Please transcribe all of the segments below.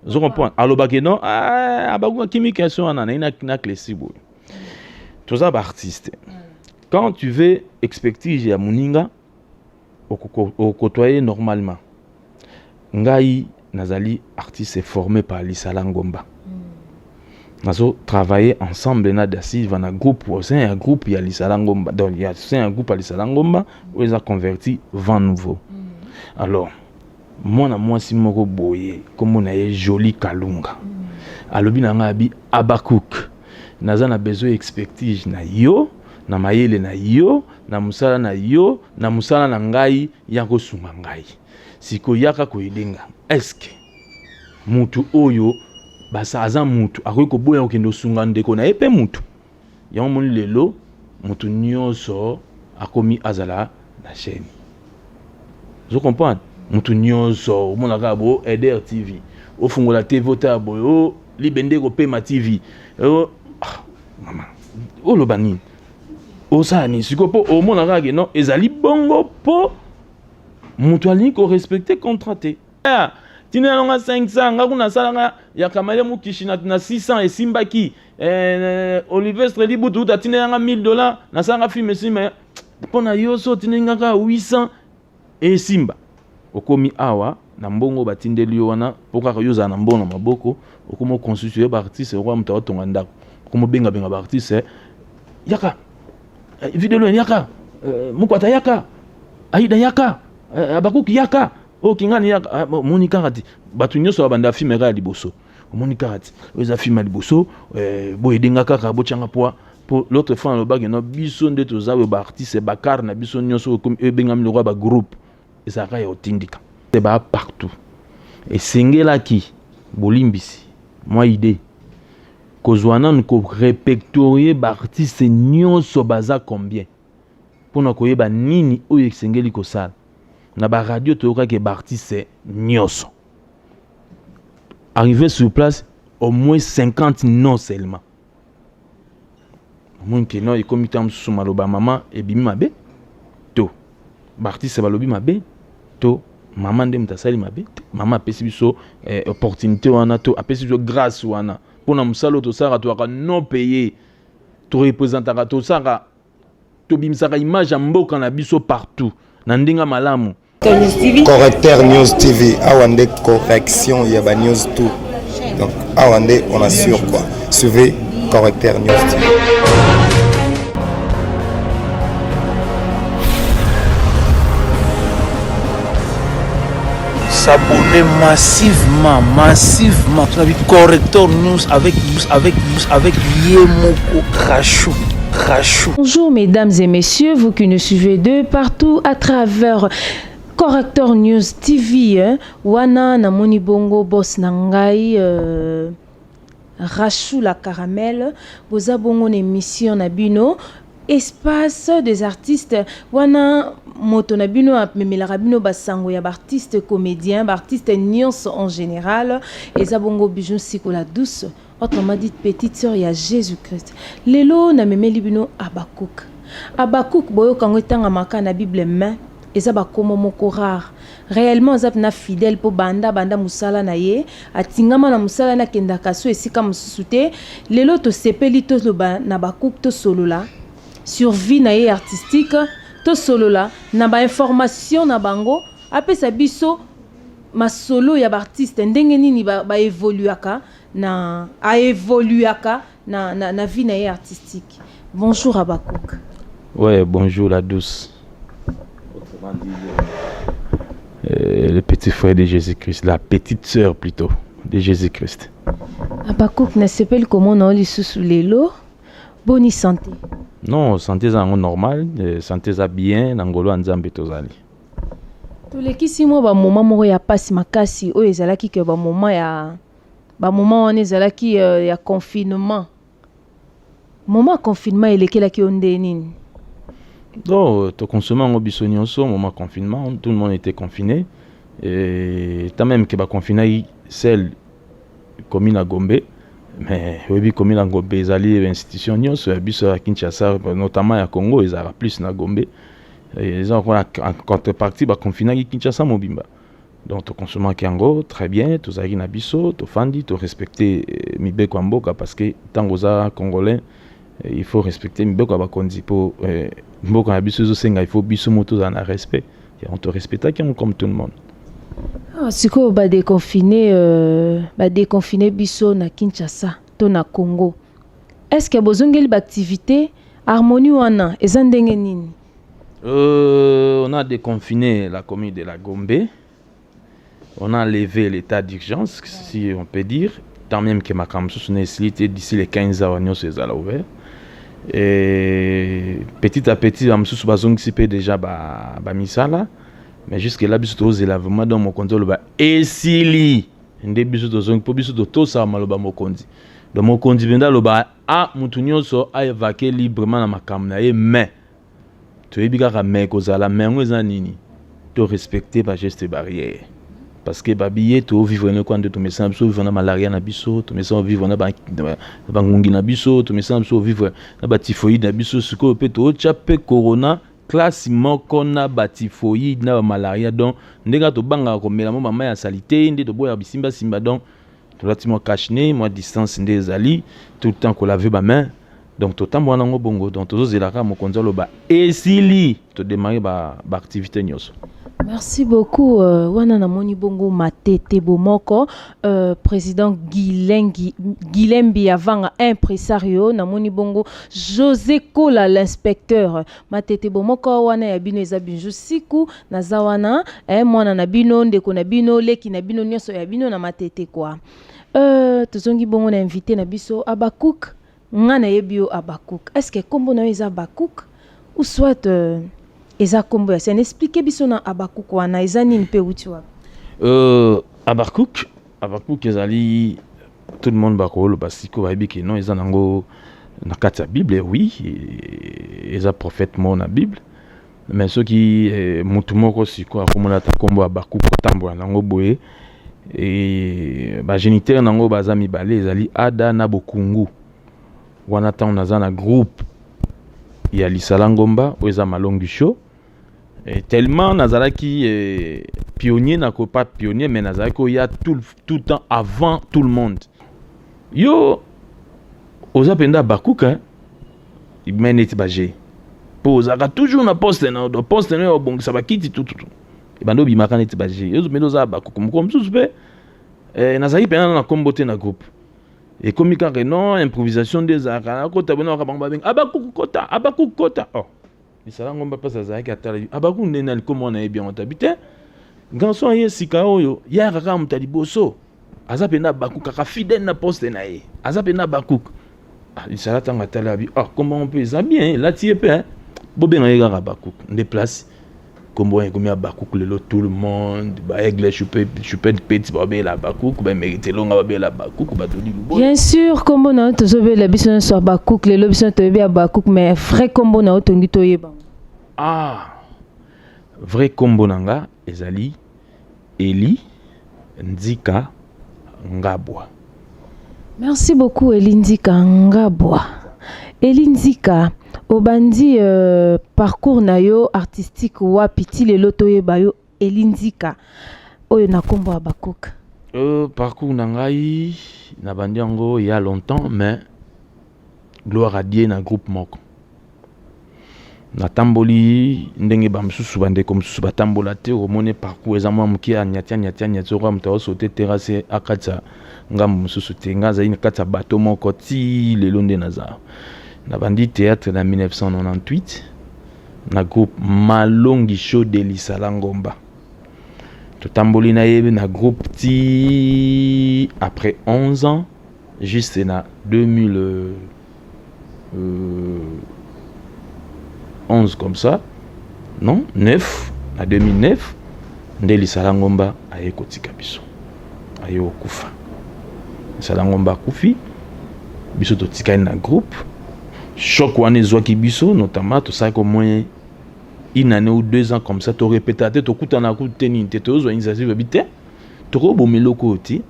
Ozo comprendre? Alobaki non, ah, abaku akimi question wana na na clesi boye. Toza ba artiste. Quand tu veux expertise ya moninga, okotoye normalement. Ngai nazali artiste formé par Lisala Ngomba. Nazo travailler ensemble na Da Silva na groupe au sein ya groupe ya Lisala Ngomba. Donc ya sein ya groupe ya Lisala Ngomba oyo eza converti vent nouveau. Alors mwana mwasi moko boye kombo na ye Jolie Kalunga alobi na ngai abi Habakuk naza na besoin expertise na yo na mayele na yo na mosala na yo na mosala na ngai ya kosunga ngai sikoyo yaka koyede nga eske mutu oyo basa aza mutu akoki koboya kokende kosunga ndeko na ye mpe mutu yango moni lelo mutu nyonso akomi azala na chaîne ozo comprendre mutu nyonso omonaka bo Eder TV ofungola TV otala boye o libende kopema TV o ah, mama oloba nini osala nini sikoyo mpo omona kaka ke non ezali bongo mpo moto alingi korespecte contrat te ah, tina yango 500 nga kuna asalaka ya kamale mukishi na, na 600 esimbaki eh, olivestre libutu uta tina yanga 1000 dollars nasalaka film esimba mpo na yo so otindeli nga kaka 800 esimba okomi awa na mbongo batindeli yo wana mpo kaka yo ozala na mbongo na maboko okomi oconstitue baartiste okoa moto aotonga ndako okomi obengabenga baartiste yaka eh, video yaka eh, mukwata yaka aida yaka eh, abakuki yaka oyo kingani yaka ah, omoni kaka ti bato nyonso babanda filme kaka ya liboso omoni kaka ti oyo eza filme ya liboso boyedenga kaka botyanga poa po l'autre fois alobaki no biso nde toza oyo baartiste bakar na biso nyonso oyo ebengami lokola bagroupe ezalaka ya otindika baa partout esengelaki bolimbisi mwa idée kozwa nanu korepectorie baartiste nyonso baza combien mpona koyeba nini oyo esengeli kosala na baradio toyokaki baartiste nyonso arrivé sur place au moins 50 non seulement omoni ke non ekomi ntango mosusu maloba mama ebimi mabe to baartiste balobi mabe to mama nde moto asali mabe te mama apesi biso eh, opportunité wana to apesi biso grâce wana mpo na mosala oyo tosalaka toyaka non paye torepresentaka tosalaka tobimisaka image ya mboka na biso partout na ndenge malamu Correcteur News TV, awa nde correction ya ba news tout. Donc awa nde on assure quoi. Suivez Correcteur News TV. S'abonner massivement, massivement. Correcteur News avec avec avec Yemoko Rachou. Rachou. Bonjour mesdames et messieurs, vous qui nous suivez de partout à travers Correcteur News TV, hein? Wana namoni bongo boss na ngai euh, Rachou la caramel, boza bongo na émission na bino espace des artistes wana moto na bino amemelaka bino basango ya baartiste comédien baartiste nyonso en général eza bongo bijou siko la douce autrement dit petite sœur ya Jésus Christ lelo namemeli bino Habakkuk Habakkuk boyoka yango etangamaka na Bible main eza bakomo moko rare réellement aza mpena fidèle mpo banda banda mosala na ye atingama na mosala na akendaka so esika mosusu te lelo tosepeli toloba na Habakkuk tosolola sur vie na ye artistique tosolola na bainformation na bango apesa biso masolo ya baartiste ndenge nini baévoluaka ba na aévoluaka na, na, na vie na ye artistique. Bonjour Habakkuk. Ouais, bonjour la douce. Le petit frère de Jésus-Christ, la petite sœur plutôt de Jésus-Christ. Habakkuk nasepeli komona yo lisusu lelo. Boni santé? Non, santé eza yango normal, santé eza bien na ngolo ya Nzambe tozali. Tolekisi mwa bamoma moko ya pasi makasi oyo ezalaki ke bamoma ya bamoma wana ezalaki ya confinement. Moment ya confinement elekelaki yo nde nini? Donc, tokonsome yango biso nyonso moment confinement, tout le monde était confiné. Et tant même que baconfinaki celle commune ya Gombe, mais oyebi commune ya Gombe ezali institution nyonso ya biso ya Kinshasa, notamment ya Congo ezalaka plus na Gombe. Eza lokola en contrepartie baconfinaki Kinshasa mobimba. Donc tokonsomaki yango très bien, tozalaki na biso, tofandi, torespecte mibeko ya mboka, parce que ntango oza Congolais, il faut respecter mibeko ya bakonzi, mpo mboka na biso ezosenga, il faut biso mo tozala na respect. Yango torespectaki yango comme tout le monde. Ah, sikoyo badéconfine badéconfine biso na Kinshasa to na Congo, est ce que bozongeli baactivité harmonie wana eza ndenge nini? On a déconfiné la commune de la Gombe. On a levé l'état d'urgence, si on peut dire. Tant même que makambo mosusu na esili te, d'ici les 15 heures nyonso ezala ouvert. Et petit à petit, bamosusu bazongisi mpe déjà bamisala, mais jusque là biso tozela vraiment. Donc mokonzi oloba esili nde biso tozongi, mpo biso totosaka maloba mokonzi. Donc mokonzi mpenza aloba a motu nyonso aévaquer librement na makambo na ye, mais toyebi kaka me kozala me yango eza nini, to respecter bageste barrière, parce que babiye tovivre ne kwa nde tomesana biso vivre na malaria na biso, tomesana vivre na bangungi na biso, tomesana biso vivre na batyphoïde na biso. Sikoyo mpe tootya mpe corona classe moko na batyphoïde na bamalaria. Donc ndenge kaka tobangaka komela mo bamai ya sali te, nde toboyaka bisimbasimba. Donc tolati mwa cache-nez, mwa distance nde ezali tout le temps, kolave bamain. Donc totambola nango bongo. Donc tozozela kaka mokonzi aloba esili, todémarre baactivité ba nyonso. Merci beaucoup. Wana namoni bongo Matete Bomoko, président Guilembi Avanga, impresario, namoni bongo José Kola, l'inspecteur. Matete Bomoko wana ya bino eza binju siku naza wana, mwana na bino, ndeko na bino, leki na bino, nyonso ya bino na Matete kwa. Tozongi bongo na invité na biso Abakuk. Nga nayebi yo Abakuk. Est-ce que kombo na yo eza Abakuk ou soit eza nkombo ya scène? Explique biso na Abakuk wana eza nini mpe euti wapi? Abakuk, Abakuk ezali, tout le monde bakoloba sikoyo bayebi ke non, eza nango na kati ya Bible. Oui, eza prophète moko na Bible, mais soki motu moko sikoyo akomona ata nkombo ya Abakuk, kotambola nango boye, e, bagéniteur nango baza mibale, ezali Ada na Bokungu. Wana ntango naza na groupe ya Lisala Ngomba oyo eza Malongi Show, et tellement nazalaki pionnier, nako pas pionnier, mais nazalaki oya tout le temps avant tout le monde. Yo oza mpenza Bakuka me neti baje, mpo ozalaka toujours na poste na poste na yo, obongisa bakiti tututu, ebanda obimaka neti baje. Yo mpenza oza Bakuka. Mokolo mosusu mpe nazalaki mpenza na nkombo te na groupe, ekomi kaka non, improvisation nde ezalaka. Nakota bona kaka, bango babenga Abakuku kota, Abakuku kota. Oh, Lisala Ngomba mpasi azalaki atala Abakuku nde nani, kombo wana yebi yango tabi te. Garçon aye sika oyo, yaka kaka moto ya liboso, aza mpenza Abakuku, kaka fidèle na poste na ye, aza mpenza Abakuku. Ah, Lisala ntango atala abi: "Ah, kombo yango mpe eza bien, elati ye mpe, bobenga ye kaka Abakuku." Nde place kombo wana ekomi Abakuku. Lelo tout le monde, baaigle chupet peti babela Abakuku, bamérite elonga babela Abakuku, badoli lubo. Bien sûr, kombo na yo tozobela biso nyonso Abakuk. Lelo biso toyebi Abakuk, mais vrai kombo na yo tongi toyeba? Ah, vrai kombo na nga ezali Eli Nzika Ngabwa. Merci beaucoup, Eli Nzika Ngabwa. Eli Nzika, obandi parcours na yo artistique wapi ti lelo toyeba yo Eli Nzika oyo na nkombo ya Bakoka? Parcours na ngai, nabandi yango il y a longtemps, mais gloire à Dieu, na groupe moko natamboli ndenge bamosusu, bandeko mosusu batambola te. Omoni parcours eza mwa moke, anyati anyati anyati okoa moto aosote terrasse akatisa ngambo mosusu te. Ngai azali na kati ya bato moko ti lelo nde naza. Nabandi théâtre na 1998 na groupe Malongi Show de Lisala Ngomba. Totamboli na ye na groupe ti après 11 ans, juste na 2000 11 comme ça, non, 9, na 2009 nde Lisala Ngomba aye kotika biso, aye kokufa. Lisala Ngomba akufi, biso totikali na groupe. Choc wana ezwaki biso, notamment tosalaki au moins une année ou 2 ans comme ça, torépéta te, tokutana kutu te, nini te. Tozwa initiative, babi te, tokoboma eloko oyo te.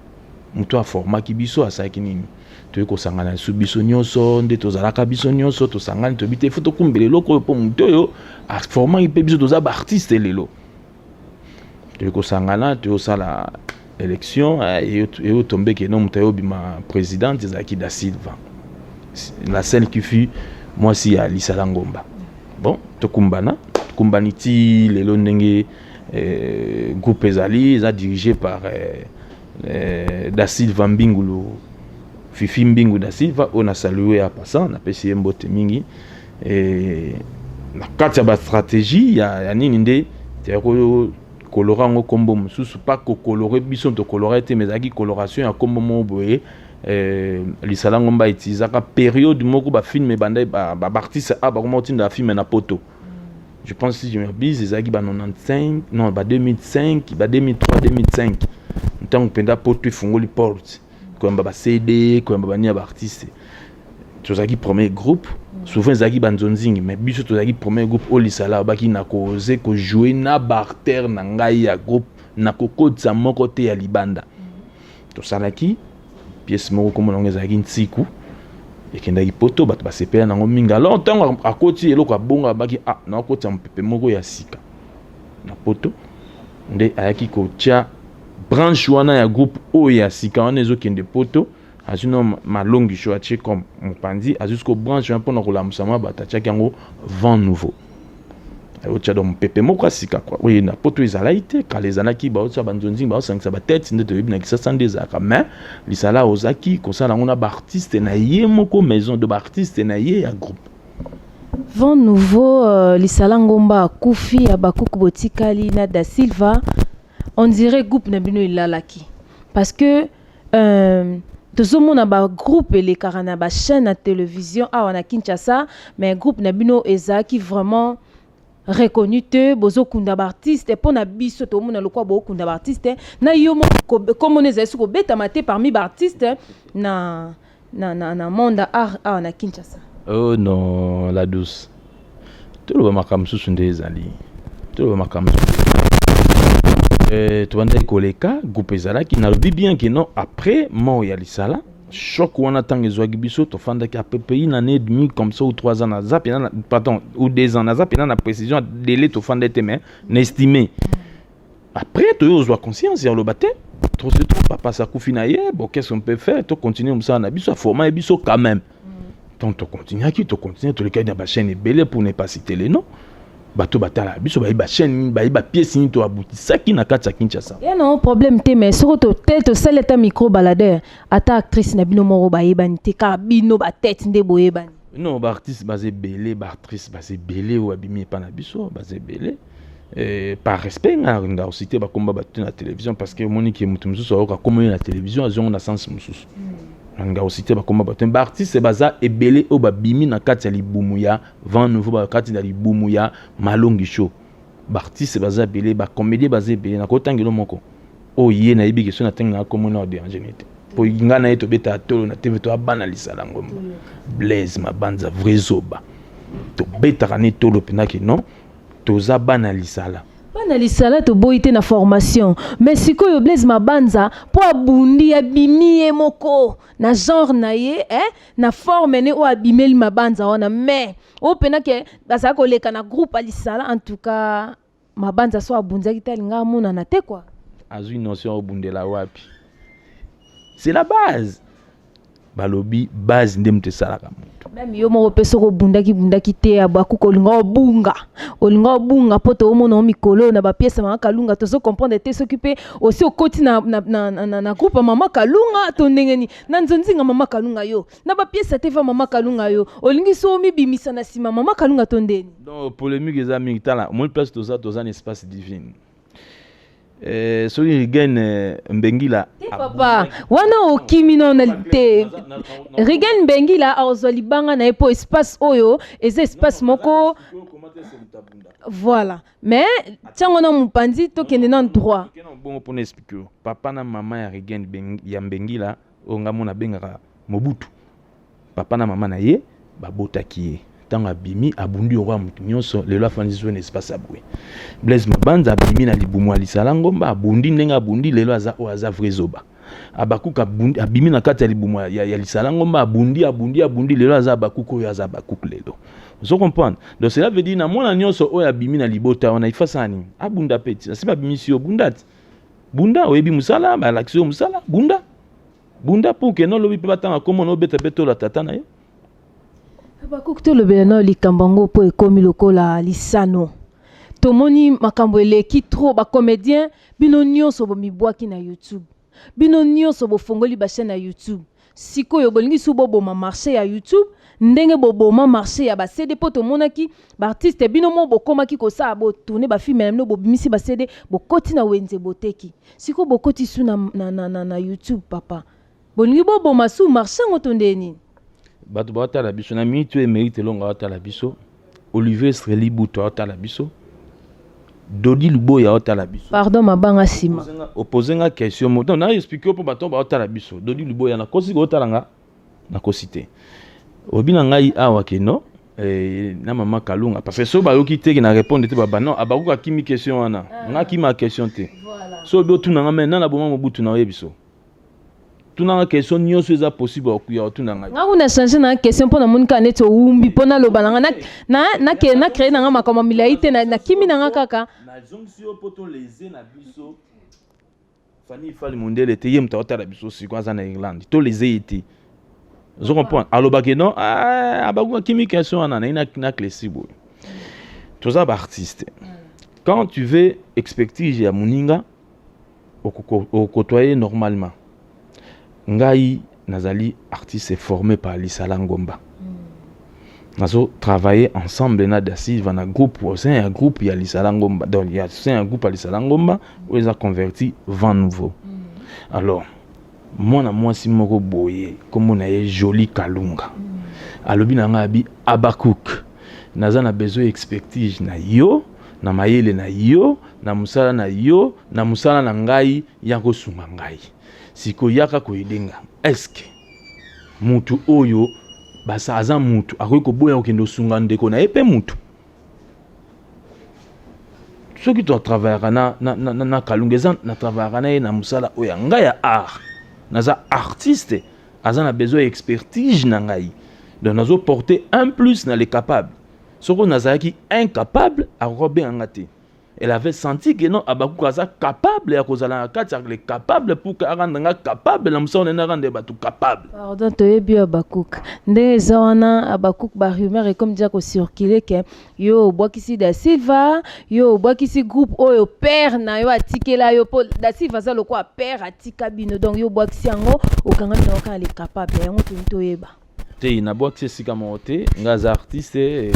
Moto aformaki biso asalaki nini? Toyei kosangana lisusu biso nyonso nde tozalaka, biso nyonso tosangani, toyebi te, faut tokumbela eloko oyo, mpo moto oyo aformaki mpe biso, toza baartiste lelo. Toyei kosangana, toyosala élection, eyotombe ke no moto ayobima présidente ezalaki Da Silva, la celle qui fut mwasi ya Lisala Ngomba. Bon, tokumbana, tokumbani ti lelo ndenge groupe ezali, eza dirigé par Da Silva Mbingulu, Fifi Mbingu Da Silva, oyo na salue ya passant, napesi ye mbote mingi. Na kati ya bastratégie ya nini nde toyaki kolora yango nkombo mosusu, pas kokolore biso tokolora te, mais ezalaki coloration ya nkombo moko boye. Lisala Ngomba etilisaka période moko bafilm ebanda, baartiste a bakoma kotinda bafilm na poto. Je pense, si je m'abuse, ezalaki ba 95, non, ba 2005, ba 2003, 2005, ntango mpenza poto efungoli porte koyamba ba CD, koyamba bani ya baartiste. Tozalaki premier groupe. Souvent ezalaki banzonzingi, mais biso tozalaki premier groupe oyo Lisala abaki na koze kojouer na baacteur na ngai ya groupe, na kokotisa moko te ya libanda. Tosalaki pièce moko, kombo nango ezalaki Ntiku, ekendaki poto, bato basepela nango mingi. Alors ntango akoti eloko abongo, abaki: "Ah, nakotisa mopepe moko ya sika na poto." Nde ayaki kotia branche wana ya groupe oyo ya sika wana ezokende poto. Azwi no Malongi Show, atie comme mopanzi, azwi siko branche wana mpona kolamusa mwa bato, atiaki yango Vent Nouveau. Ayotia donc mopepe moko ya sika kua oyo na poto ezalaki te. Kala ezalaki baotia banzonzingi, baosangisa batete nde toyebi na Kisasa nde ezalaka, mais Lisala ozaki kosala yango na baartiste na ye moko, maison de baartiste na ye ya groupe. Vent Nouveau, Lisala Ngomba akufi, ya bakuku botikali na Da Silva. On dirait groupe na bino elalaki, parce que tozomona bagroupe elekaka na bachaîne ya télévision awa na Kinshasa, mais groupe na bino ezalaki vraiment reconnu te. Bozokunda baartiste, mpo na biso tomona lokwa bokunda baartiste na yo moko, komona ezali soki kobetama te parmi baartiste na monde ya art awa na Kinshasa. Oh non, la douce, toloba makambo mosusu nde ezali, toloba makambo mosusu. Tobandaki koleka, groupe ezalaki, nalobi bien ke non, après mort ya Lisala, choc wana ntango ezwaki biso, tofandaki à peu près une année et demie comme ça ou 3 ans, naza pena, pardon, ou 2 ans, naza pena na précision ya délai tofanda te, mais na estime. Après toyo ozwa conscience ya oloba te, trop c'est trop, papa sakufi na ye. Bon, qu'est-ce qu'on peut faire? Tocontinue mosala na biso, aforma ye biso quand même. Donc tocontinuaki, tocontinue, tolekaki na bachaîne ebele, pour ne pas citer les noms. Bato batala biso, bayebi bachaîne nini, bayebi bapièce nini toabutisaki na kati ya Kinshasa. Ya nango problème te, mais soki te tosali ata micro baladeur, ata actrice na bino moko bayebani te, kaka bino batete nde boyebani. Non, baartiste baza ebele, baactrice baza ebele oyo babimi epa na biso, baza ebele. Par respect, nga nalinga kociter bakomba bato te na télévision, parce que omoni ke moto mosusu ayoka kombo ye na télévision, azongo na sens mosusu. Nalinga kociter bakomba bato te. Baartiste baza ebele oyo babimi na kati ya libumu ya Vent Nouveau, bakati na libumu ya Malongi Show. Baartiste baza ebele, bacomédien baza ebele. Nakotangelo moko oyo ye nayebi ke so natangi na kombo na odéranger ne te, po ngai na ye tobetaka tolo na TV, toabana Lisala Ngomba, Blaise Mabanza, vrai zoba, tobetaka ne tolo mpendaki. Non, toza bana Lisala. Bana Lisala, toboyi te na formation, mais sikoyo Blaise Mabanza, mpo abundi, abimi ye moko na genre na ye, na forme ne oyo abimeli Mabanza wana, mais oyo mpena ke bazala koleka na groupe ya Lisala. En tout cas Mabanza so abunzaki te, alinga amonana te quoi. Azwi notion obundela wapi? C'est la base, balobi base nde moto esalaka moto. Même yo moko mpe soki obundaki bundaki te, abakuka olinga obunga, olinga obunga, mpo toomona o mikolo na bapièce Mama Kalunga, tozocomprendre te soki mpe osi okoti na groupe ya Mama Kalunga to ndenge nini, na nzonzinga Mama Kalunga yo, na bapièce te va Mama Kalunga yo, olingi so omibimisa na nsima Mama Kalunga to ndeni? Donc polémique eza mingi. Tala, omoni place toza, toza na espace divine. Soki Rigen Mbengila Te papa, wana okimi no te. Rigen Mbengila azwa libanga na ye, mpo espace oyo eza espace moko, voilà. Mais ntiango na mopanzi, tokende na droit. Bongo mpona expliquer yo, papa na mama ya Rigen ya Mbengila, oyo nga mona abengaka Mobutu, papa na mama na ye babotaki ye. Ntango abimi, abundi okwa motu nyonso, lelo afandi so na espace ya boye. Blaise Mabanza abimi na libumu ya Lisala Ngomba, abundi ndenge abundi, lelo aza oyo aza vrai zoba. Abakuku abimi na kati ya libumu ya Lisala Ngomba, abundi, abundi, abundi, lelo aza Abakuku oyo aza Abakuku lelo. Ozo comprendre? Donc cela veut dire na mwana nyonso oyo abimi na libota wana, ifa asala nini? Abunda mpe. Ti nasi babimisi yo, bunda ti, bunda, oyebi mosala, balakisi yo mosala, bunda, bunda pour que nolobi mpe batanga kombo na obeta mpe tola tata na yo. Abakuku, tolobela nayo likambo yango mpo ekomi lokola lisano. Tomoni makambo eleki trop, bacomédien bino nyonso bomibwaki na YouTube, bino nyonso bofongoli bachaîne ya YouTube. Sikoyo bolingi su boboma marché ya YouTube ndenge boboma marché ya baCD, mpo tomonaki baartiste bino mo bokomaki kosala, botourne bafilme na bino, bobimisi baCD, bokoti na wenze, boteki. Sikoyo bokoti su na YouTube. Papa, bolingi boboma su marché yango to nde nini? Bato baotala biso na minute oyo, Emerite Elongo aotala biso, Olivier Streli Buto aotala biso, Dodi Luboya aotala biso. Pardon, mabanga nsima. Opose nga question mo, donc na explique mpo bato baotala biso. Dodi Luboya, nakosi kootala nga, nakosi te. Obi na ngai awa ke non, na mama Kalunga, parce que so bayoki te ke na répondre te, baba non, abakoki akimi question wana. Nga akima question te. So obi otuna nga me nana boma Mobutu na oyebi, so tunanga question nyonso eza possible ya otuna ngai. Nga kuna change na question mpo namoni kaka neti owumbi mpo naloba na nga na créé na nga makambo milai te, nakimi na nga kaka. Nazongisi yo mpo toleze na biso Fani Ifali mondele te, ye moto aotala biso siko aza na Irlande, toleze ye te. Ozo comprendre? Alobaki non, abakuka kimi question wana naye na clesi boye. Toza baartiste, quand tu veux expertise ya moninga, okokotoye normalement. Ngai nazali artiste formé par Lisala Ngomba. Nazo travailler ensemble na Da Silva na groupe, au sein ya groupe ya Lisala Ngomba, donc ya sein ya groupe ya Lisala Ngomba oyo eza converti Vent Nouveau. Alors mwana mwasi moko boye, nkombo na ye Joli Kalunga, alobi na ngai, abi: "Abakuk, naza na besoin expertise na yo, na mayele na yo, na mosala na yo, na mosala na ngai ya kosunga ngai. Sikoyo yaka koyedenga." Est-ce mutu oyo basa aza mutu akoki koboya kokende kosunga ndeko na ye mpe mutu? Soki totravaillaka na Kalunga, eza na travaillaka na ye na mosala oyo ya ngai ya art. Naza artiste, aza na besoin ya expertise na ngai, donc nazoporter un plus na le capable. Soki nazalaki incapable, akoki kobenga nga te. Elle avait senti que non, Abakuku aza capable ya kozala na kati ya le capable pour que arendre nga capable na mosala nene, arendre bato capable. Pardon, toyebi yo Abakuk ndenge eza wana. Abakuk, barumeur ekomi deja kocircule ke yo obwakisi Da Silva, yo obwakisi groupe oyo père na yo atikela yo, mpo Da Silva aza lokola père atika bino. Donc yo obwakisi yango, okangami na yo kaka le capable yango. Toni toyeba. Te, nabwakisi esika moko te. Nga aza artiste,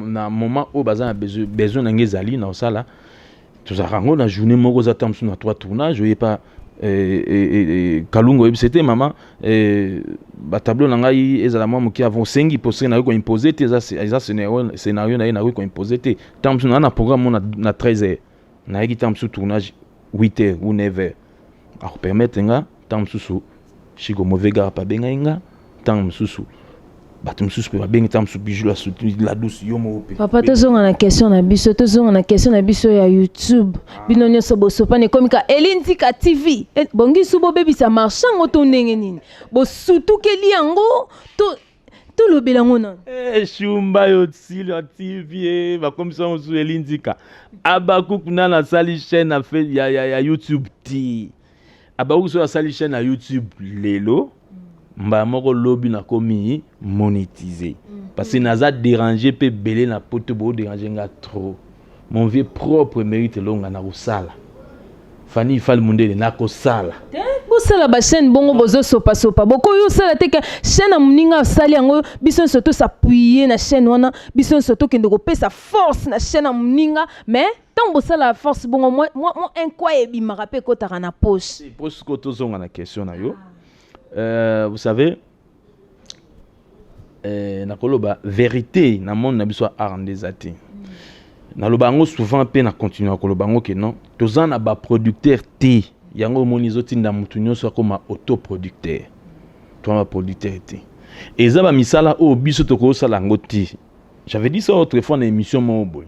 na moment oyo baza na besoin na ngai, ezali na kosala. Tozalaka yango na journée moko, eza ta mosusu na trois tournage. Oyepa Kalunga, oyebisa te mama, batableau na ngai ezala mwa moke avant. Osengi mpo soki nakoki koimpose te, eza scénario na ye, nakoki koimpose te. Ntango mosusu naa na programme mo na 13 heures, nayaki ntango mosusu tournage 8 heures ou 9 heures, akopermettre nga. Ntango mosusu Chiko mauvais gars abengai nga, ntango mosusu bato mosusu mpe babengi, ntango mosusu Bijou la douce, yo moko mpe. Papa, tozonga na question na biso, tozonga na question na biso ya YouTube. Bino nyonso bosopani, ekomi ka Elindika TV. Bongisu bobebisa marché yango to ndenge nini? Bosutukeli yango to tolobela yango nano. Shumba yo sila TV, bakomisa mosusu Elindika. Abakuku nana asali chaîne ya YouTube ti. Abakuku soki asali chaîne ya YouTube lelo, mbala moko lobi nakomi monétisé, parce que naza déranger mpe ebele na poto, boodérange nga trop. Mon vieux propre Mérite Elonga, nakosala Fani Ifali Mundele, nakosala. Bosala bachaîne bongo, bozosopasopa, bokoki osala te ke chaîne ya moninga asali yango, biso nyonso tosappuye na chaîne wana, biso nyonso tokende kopesa force na chaîne ya moninga. Mais ntango bosala force bongo, mwa un quoi ebimaka mpe ekɔtaka na poche. Po sikoyo tozonga na question na yo. Vous savez, nakoloba vérité, na monde na biso ya art nde eza te. Naloba yango souvent mpe na continue koloba yango ke non, toza na baproducteur te. Yango omoni ezotinda motu nyonso akóma autoproducteur. Toza baproducteur te, eza bamisala oyo biso tokosala yango te. J'avais dit ça autrefois na émission moko boye.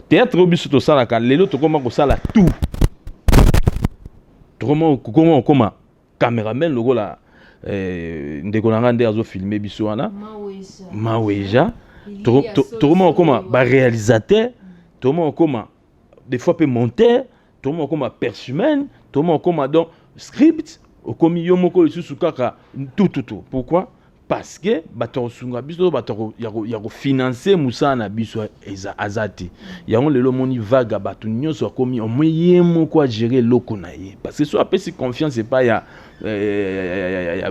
Théâtre oyo biso tosalaka lelo, tokóma kosala tout, tokóma kokóma. cameraman lokola ndeko na ngai nde azofilme biso wana, Maweja. Tokoma kokoma baréalisateur, tokoma kokoma des fois mpe monteur, tokoma kokoma persumaine, tokoma kokoma donc script, okomi yo moko lisusu kaka tututu. Pourquoi? Parce que bato ya kosunga biso, bato ya kofinancer mosala na biso eza aza te. Yango lelo omoni vague ya bato nyonso akomi omoi ye moko agérer eloko na ye, parce que so apesi confiance epai ya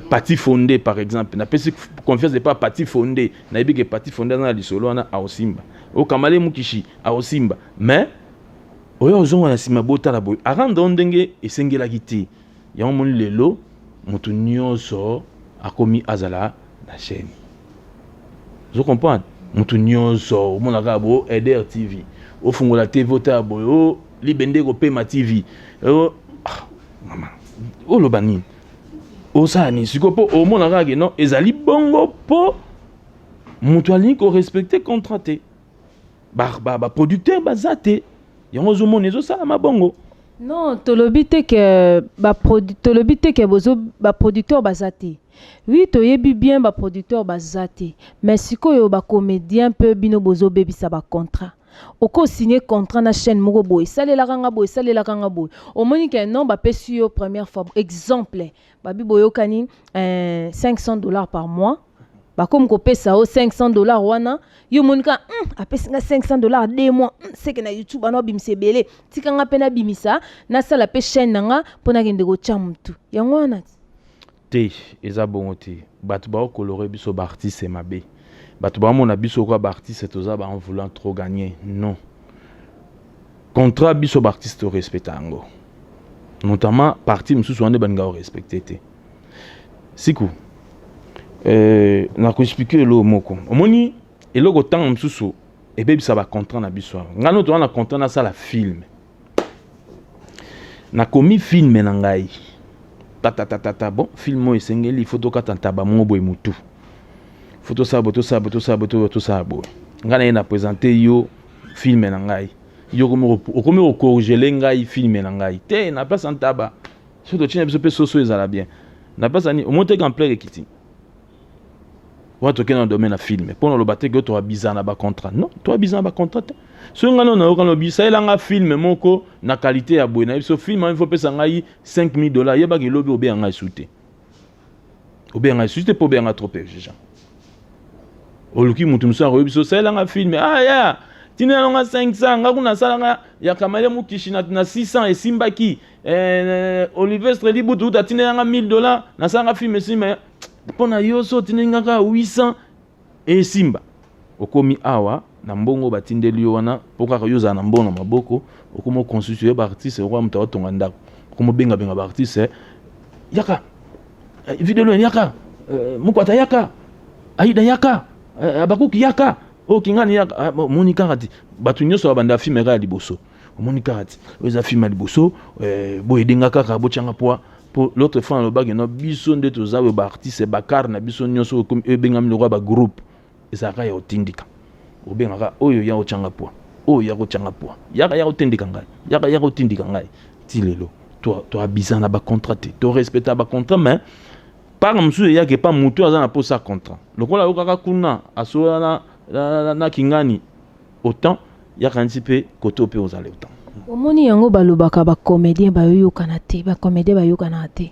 Pati Fondé par exemple, napesi confiance epai ya Pati Fondé, nayebi ke Pati Fondé aza na lisolo wana, aosimba okamale mukishi aosimba. Mais oyo ozonga na nsima, botala boye, arendre ndenge esengelaki te. Yango moni lelo moto nyonso akomi azala na chaîne, ozo comprendre? Moto nyonso omonaka bo Eder TV, ofungola TV, otala boye o Libende Kopema TV o, ah, mama, oloba nini, osala nini sikoyo? Mpo omona kaka ke non, ezali bongo mpo moto alingi korespecter contrat te, baproducteur baza te. Yango ozomona ezosalama bongo. Non, tolobi te ke tolobi te ke bozo baproducteur baza te. Oui, toyebi bien baproducteur baza te, mais sikoyo bacomédien mpe bino bozobebisa bacontrat. Okosigne contrat na chaîne moko boye, esalelaka nga boye, esalelaka nga boye, omoni ke non, bapesi yo première fois, exemple babi boyokani 500 $ par mois, bakomi kopesa yo 500 $ wana, yo omoni kaka apesi nga 500 $ 2 mois, seke na YouTube ana obimisa ebele, tika nga mpe nabimisa, nasala mpe chaîne na nga mpo nakende kotya motu yango wana. Te, eza bongo te. Bato baokolore biso baartiste mabe, bato baomona biso kwa baartiste toza ba en voulant trop gagner. Non, contrat, biso baartiste torespecta yango, notamment parti mosusu wana nde balingaka korespecte te. Siku nakoexpliquer eloko moko. Omoni eloko, ntango mosusu ebebisa bacontrat na biso awa. Ngai no toza na contrat, nasala film, nakomi film na ngai tatatatata. Bon, film oyo esengeli ifo tokata ntaba moko boye, motu fo tosala boye, tosala boye, tosala boye, tosala boye. Ngai na ye na présente yo film na ngai, yo okomi kocorriger ngai film na ngai te. Na place ya ntaba, so totina biso mpe soso, ezala bien. Na place ani omoni teke ampleur ekiti wana, tokende na domaine ya film mpo na oloba te ke toabiza na bacontrat. Non, toabiza na bacontrat te. Soki ngai no nayoka lobi salelanga film moko na qualité ya boye, nayebi so film wana, ifo opesa ngai 5000 $, yebaka elobi obeya ngai esu te, obeya ngai esu te mpo obeya ngai trop exigeant. Oluki motu mosusu akoyebi so osalelanga film, ah ya tina nanga 500, nga kuna asalanga ya Kamale Mukishi na 600 esimbaki, Olivier Streli Butu uta atinda yanga 1000 $, nasalanga film esimba. Mpo na yo so otindeli nga kaka 800 esimba. Okomi awa na mbongo batindeli yo wana mpo kaka yo ozala na mbongo na maboko, okomi oconstitue baartiste okoa moto aotonga ndako, okomi obengabenga baartiste: yaka video, yaka Mokwata, yaka Aida, yaka Abakuki, yaka oyo Kingani, yaka. Omoni kaka ti bato nyonso babanda film kaka ya liboso. Omoni kaka ti oyo eza film ya liboso, boyedenga kaka botyanga poa. Po l'autre fois nalobaki no, biso nde toza oyo baartiste, bakar na biso nyonso oyo ebengami lokola bagroupe, ezalaka ya otindika, obengaka oyo ya otyanga poa, oyo ya kotyanga poa, yaka ya kotindika ngai, yaka ya kotindika ngai. Ti lelo toabiza na bacontrat te, torespecta bacontrat, mais part mosusu eyaki epa motu aza na mposa contrat lokola ayokaka kuna asola na Kingani autant yaka nti mpe kote mpe ozala autant. Omoni yango, balobaka bacomédien bayoyokana te, bacomédien bayokana te,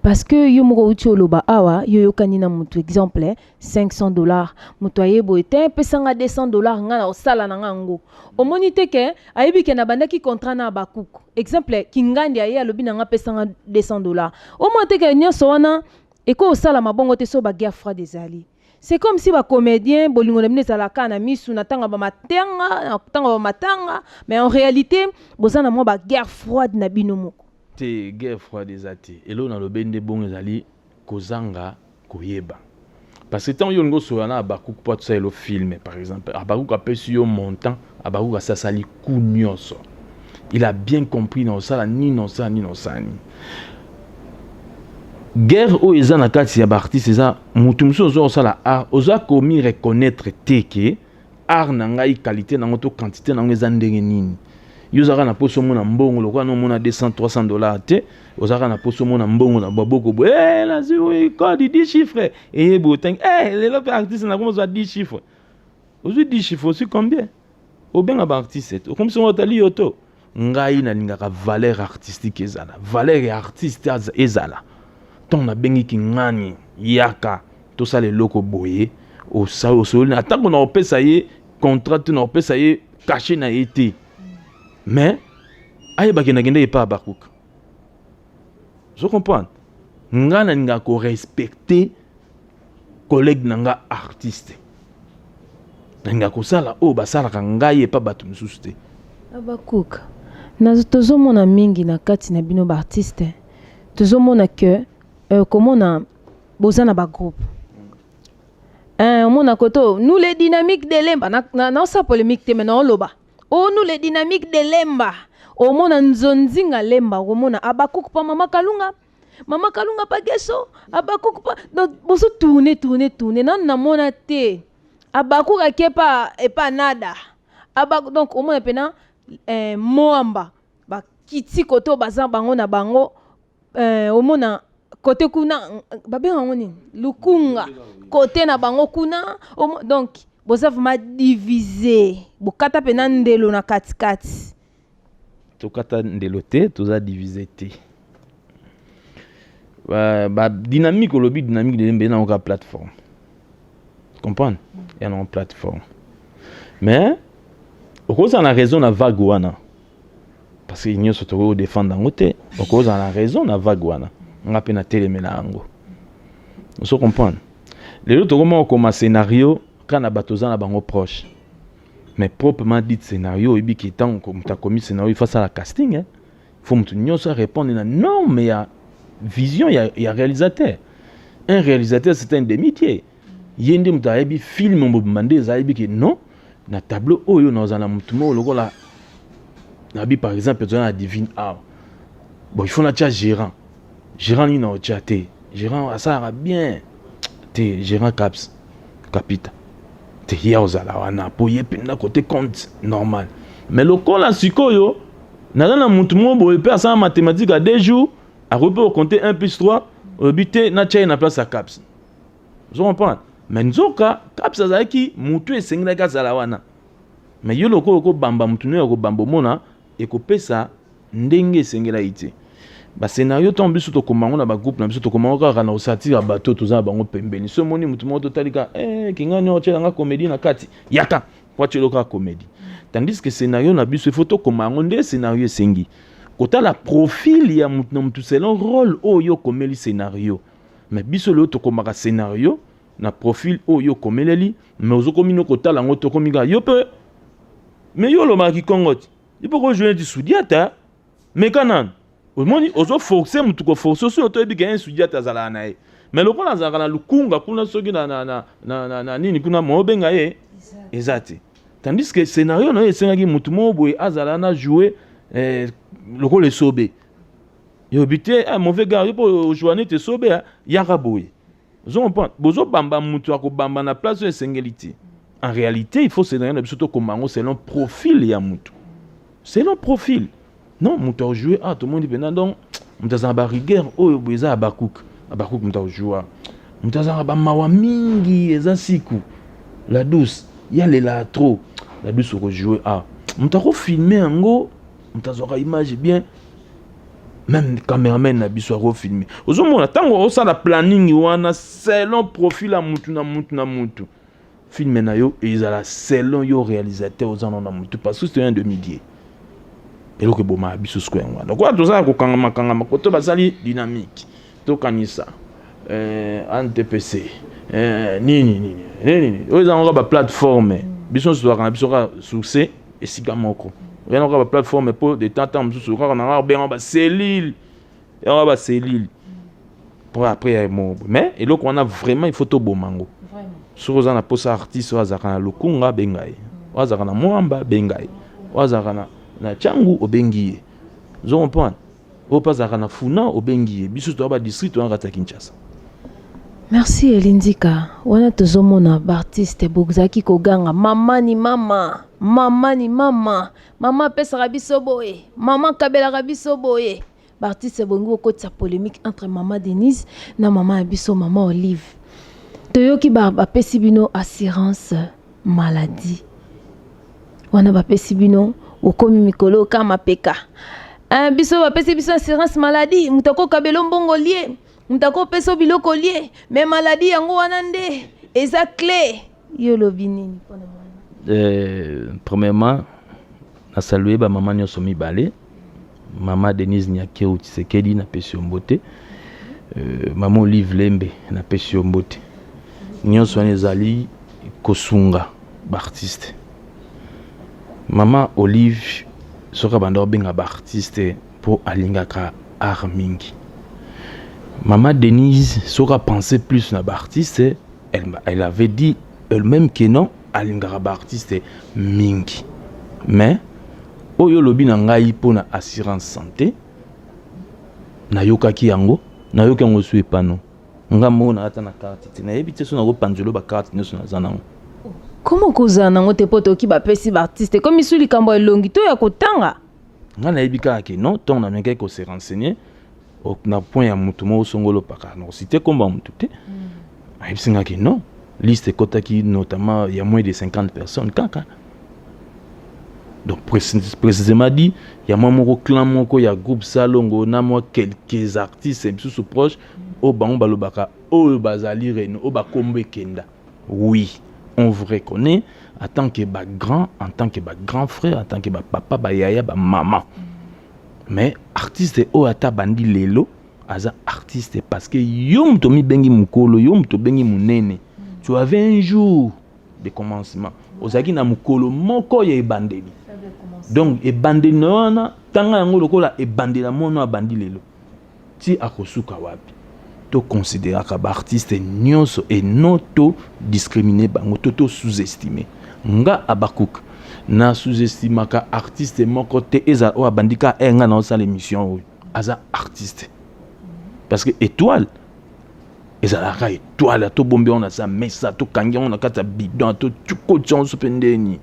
parce que yo moko outi oloba awa, yo oyokani na motu, exemple 500 $, moto aye boye te, epesanga 200 $, nga na osala na nga yango. Omoni te ke ayebi ke nabandaki contrat na bakuku, exemple Kingandi aye alobi na nga apesanga 200 $. Omoni te ke nyonso wana ekoki osalama bongo te so baguerre froide ezali. C'est comme si bacomédien bolingo na bino ezalaka na misu na ntango bamatanga, na ntango bamatanga, mais en réalité boza na mwa baguerre froide na bino moko. Te, guerre froide eza te. Eloko nalobi nde bongo ezali kozanga koyeba, parce que ntango yo olingi osola na Abakuku mpo atosalela film par exemple, Abakuku apesi yo montant, Abakuku asasali ku nyonso, il a bien compris na osala nini, na osala nini, na osala nini. Guerre oyo eza na kati ya baartiste eza motu mosusu oza kosala art, oza komi reconnaître te ke art na ngai, qualité nango to quantité nango eza ndenge nini. Yo ozalaka na mposa omona mbongo lokola na omona 200 300 $ te, ozalaka na mposa omona mbongo na maboko boye. Eh, nazwi code 10 chiffres eyeba otangi. Eh, lelo mpe artiste nakomozwa 10 chiffres. Ozwi 10 chiffres, ozwi combien? Obenga baartiste te, okomisi ngo otali yo to. Ngai nalingaka valeur artistique ezala, valeur ya artiste ezala. Ntango nabengiki ngani yaka tosala eloko boye, osoli atango na kopesa ye contrat te, na kopesa ye cachet na ye te, mais ayebaki nakende epa Abakuka. Ozo comprendre? Ngai nalingaka korespecte collègue na nga artiste, nalingaka kosala oyo basalaka ngai epa bato mosusu te. Abakuka, tozomona mingi na kati na bino baartiste, tozomona ke komona boza na bagroupe. Omona koto nous les Dynamiques de Lemba, naosala polémique te, mais naoloba o nous les Dynamiques de Lemba. Omona nzonzinga Lemba, okomona Abakuku pa Mama Kalunga, Mama Kalunga pa Geso, Abakuku pa. Donc bozo tourne, tourne, tourne. Nanu namona te Abakuku ake pa epa nada Abaku. Donc omona mpena Moamba bakiti kote oyo baza bango na bango. Omona kote kuna babenga yango nini, Lukunga, kote na bango kuna. Donc boza vraiment divisé, bokata mpena ndelo na katikati. Tokata ndelo te, toza divisé te. Ba Dynamique, olobi Dynamique de Lemba, nango kaka plateforme, comprendre ya nango plateforme. Mais okozala na raison na vague wana, parce que nyonso tokoki kodefendre yango te. Okozala na raison na vague wana, nga mpe natelemela yango. Ozo comprendre? Lelo tokoma kokoma scénario kaka na bato oza na bango proche, mais proprement dit scénario, oyebi ke ntango moto akomi scénario, il faut asala casting, hein? Faut moto nyonso arépondre na norme ya vision ya réalisateur. Un réalisateur, c'est un demi-dieu. Ye nde moto ayebi film mobimba, nde eza ayebi ke non, na tableau oyo nazala na motu moko lokola nabi. Par exemple, toza na Divine awa. Bon, il faut natia gérant. Gérant nini na otia te? Gérant asalaka bien te, gérant Caps Kapita te. Ye ozala wana mpo ye mpenza côté compte normal. Mais lokola sikoyo naza na motu moko boye mpe asala mathématique ya 2 jours, akoki mpe kocompter 1 plus 3, olobi te, natia ye na place ya Caps. Ozo comprendre? Mais nzoka Caps azalaki motu esengelaki azala wana. Mais yo lokola okobamba motu no ya kobamba, omona ekopesa ndenge esengelaki te. Bascénario, ntango biso tokoma yango na bagroupe na biso, tokoma yango kaka na kosatira bato toza na bango pembeni. So omoni motu moko totali kaka, eh, kingani otyelanga comédie na kati, yaka po atyela kaka comédie. Tandis que scénario na biso, il faut tokoma yango nde scénario esengi kotala profil ya motu na motu selon rôle oyo okomeli scénario. Mais biso lelo tokomaka scénario na profil oyo okomeleli, mais ozokomi no kotala yango, tokomi kaka yo mpe. Mais yo olobaka kikongo ti, yo mpe kojoue neti Sudiata, meka nanu. Omoni, ozoforce motu, koforce oso toyebi ke Sudiata azalaka na ye, mais lokola azalaka na Lukunga kuna, soki na nini kuna, mo obenga ye eza te. Tandis que scénario na ye esengaki motu moko boye azala na joue lokola esobe. Yobi te, ah, mauvais gars, yo mpo ojoua neti esobe, yaka boye. Ozo comprendre? Bozobamba motu akobamba na place oyo esengeli te. En réalité, il faut scénario na biso tokoma yango selon profil ya motu, selon profil. Non, moto ajoue, ah, tomoni mpenza. Donc moto azala barigueur oyo boye eza Abakuk. Abakuk moto ajoua, moto azalaka bamawa mingi eza Siku la Douce, ye alelaka trop. La Douce okojoue, ah, moto akofilme yango, moto azwaka image bien, même cameraman na biso akofilme. Ozomona, ntango osala planning wana selon profil ya mutu na mutu na mutu, film na yo ezala selon yo réalisateur oza nano na mutu, parce que c'est un demi-dieu. Eloko ebomaka biso sikoyo yango wana. Lokola toza kokangama kangama koto basali Dynamique, tokanisa antpc, nini nini nini oyo eza kaka baplateforme. Biso nyonso tozalaka na biso kaka source esika moko, oyana kaka baplateforme mpo de temps temps mosusu kaka na kaka benga bacellule yango, bacellule po après ya mo. Mais eloko wana vraiment, il faut toboma yango. Soki oza na posa artiste oyo azalaka na Lukunga, benga ye. Oyo azalaka na Mwamba, benga ye. Oyo azalaka na Tshangu, obengi ye. Ozo comprendre? Oyo mpe azalaka na Funa, obengi ye. Biso toza badistrict wana kati ya Kinshasa. Merci Elindika. Wana tozomona baartiste bozalaki koganga mama ni mama, mama ni mama, mama apesaka biso boye, mama akabelaka biso boye. Baartiste bongi kokotisa polémique entre mama Denise na mama ya biso, mama Olive. Toyoki bapesi bino assurance maladie wana, bapesi bino, okomi mikolo ka mapeka. Biso bapesi biso assurance maladie, moto akokabela mbongo lie, moto akopesa biloko lie, mais maladie yango wana nde eza clé. Yo olobi nini mpona mwana? Premièrement, nasalue bamama nyonso mibale. Mama Denise Nyakeru Tshisekedi, napesi yo mbote. Mama Olive Lembe, napesi yo mbote. Nyonso wana ezali kosunga baartiste. Mama Olive, soki abanda kobenga baartiste mpo alingaka art mingi. Mama Denise, soki apense plus na baartiste, elle avait dit elle-même que non, alingaka baartiste mingi. Mais oyo olobi na ngai mpona assurance santé, nayokaki yango, nayoki yango so epano nga moko na ata na carte te, nayebi te so nakopanzela bacarte nyonso naza nango. Komo kozala nango te? Mpo toyoki bapesi baartiste komi su likambo ya elongi to ya kotanga. Ngai nayebi kaka ke non, ntongo namekaki kose renseigner na point ya motu moko songolo paka, nakociter nkombo ya motu te, ayebisi nga ke non, liste ekɔtaki notamment ya moins de 50 personnes kaka. Donc précisément dit, ya mwa moko clan moko ya groupe Salongo na mwa quelques artistes misusu proche oyo bango balobaka, oyo bazali reno, oyo bakombo ekenda. Oui, on vous reconnaît en tant que bagrand, en tant que bagrand frère, en tant que bapapa, bayaya, bamama. Mais artiste oyo ata bandi lelo aza artiste, parce que yo moto omibengi mokolo, yo moto obengi monene, tu avais un jour de commencement, ozalaki na mokolo moko ya ebandeli. Donc ebandeli na yo wana, ntanga yango lokola ebandeli ya mwana abandi lelo ti akosuka wapi. Toconsidéraka baartiste nyonso et non todiscrimine bango to tosous-estime. Nga Abakuk, na sous-estimaka artiste moko te. Ezala oyo abandi ka e nga na osala émission oyo, aza artiste, parce que étoile ezalaka étoile. Tobombi yango na sa mesa, tokangi yango na kati ya bidon, tokoti yango so mpe ndeni.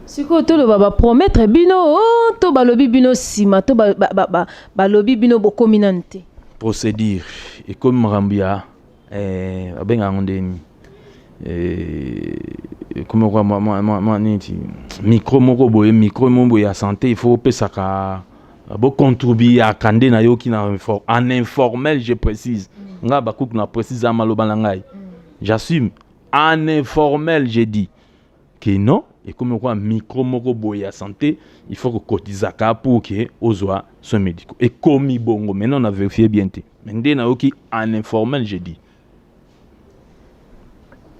Sikoyo toloba bapromettre bino o to balobi bino nsima to balobi bino bokomi nanu te? Procédure ekomi makambo ya babengaka yango ndeni, ekomi kwa mwa neti micro moko boye, micro moko boye ya santé. Il faut opesaka, bocontribuaka nde. Nayoki na en informel, je précise, nga Bakuku na précise ya maloba na ngai, j'assume, en informel j'ai dit que non, ekomi kwa micro moko boye ya santé, il faut kokotizaka pour ke ozwa soins médicaux. Ekomi bongo. Maintenant on a vérifié bien te, mais nde nayoki en informel, j'ai dit.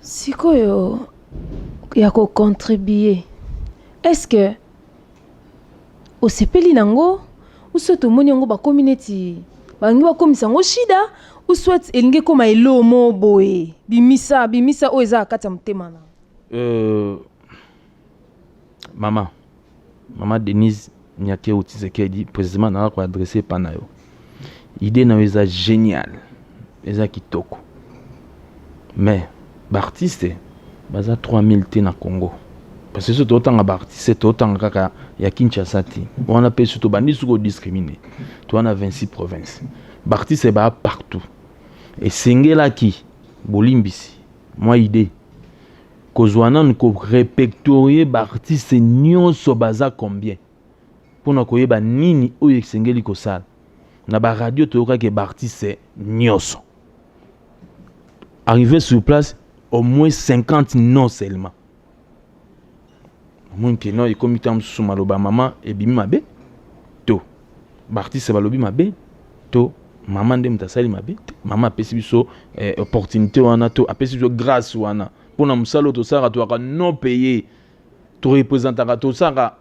Sikoyo ya kocontribue, est ce que osepeli nango ou soit tomoni yango bakomi neti balingi bakomisa yango shida, ou soit elingi ekóma elomo boye? Bimisa, bimisa oyo eza na kati ya motema na. Mama Denise Nyakeru Tshisekedi, précisément nanga koadresse epa na yo, idée na yo eza génial, eza kitoko, mais baartiste baza 3000 te na Congo, parce que so totanga baartiste, totanga kaka ya Kinshasa te wana mpe so tobandi soki odiscrimine to wana 26 province, baartiste baa partout. Esengelaki, bolimbisi, mwa idée kozwa nanu korépertorier baartiste nyonso baza combien, mpona koyeba nini oyo esengeli kosala. Na baradio toyokaki baartiste nyonso, arrivé sur place, au moins 50 non seulement. Omoni ke non, ekomi ntango mosusu maloba mama ebimi mabe, to baartiste balobi mabe, to mama nde moto asali mabe te. Mama apesi biso opportunité wana, to apesi biso grâce wana mpona mosala oyo tosalaka. Toyaka non payé, torepresentaka, tosalaka,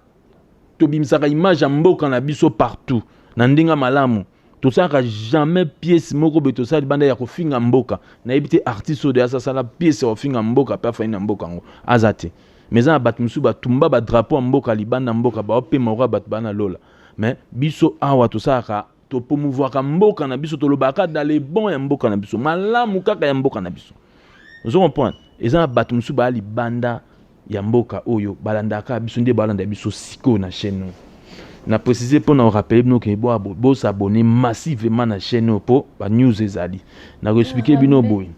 tobimisaka image ya mboka na biso partout na ndenge malamu. Tosalaka jamais pièce moko boye tosala libanda ya kofinga mboka. Nayebi te artiste oyo deya asala pièce ya kofinga mboka mpe afai na mboka yango aza te. Mais eza na bato mosusu batumba badrapeau ya mboka libanda mboka, baopema okoya bato baa na lola. Mais biso awa tosalaka. Topromouvoirka mboka na biso, tolobaka dans le bon ya mboka na biso, malamu kaka ya mboka na biso. Ozo comprendre? Eza na bato mosusu baya libanda ya mboka oyo balandaka biso nde balanda biso sikoyo na chaîne oyo. Na précise mpo na korappeler bino ke bos'abonner massivement na chaîne oyo mpo banews ezali. Na koexpliquer bino boye.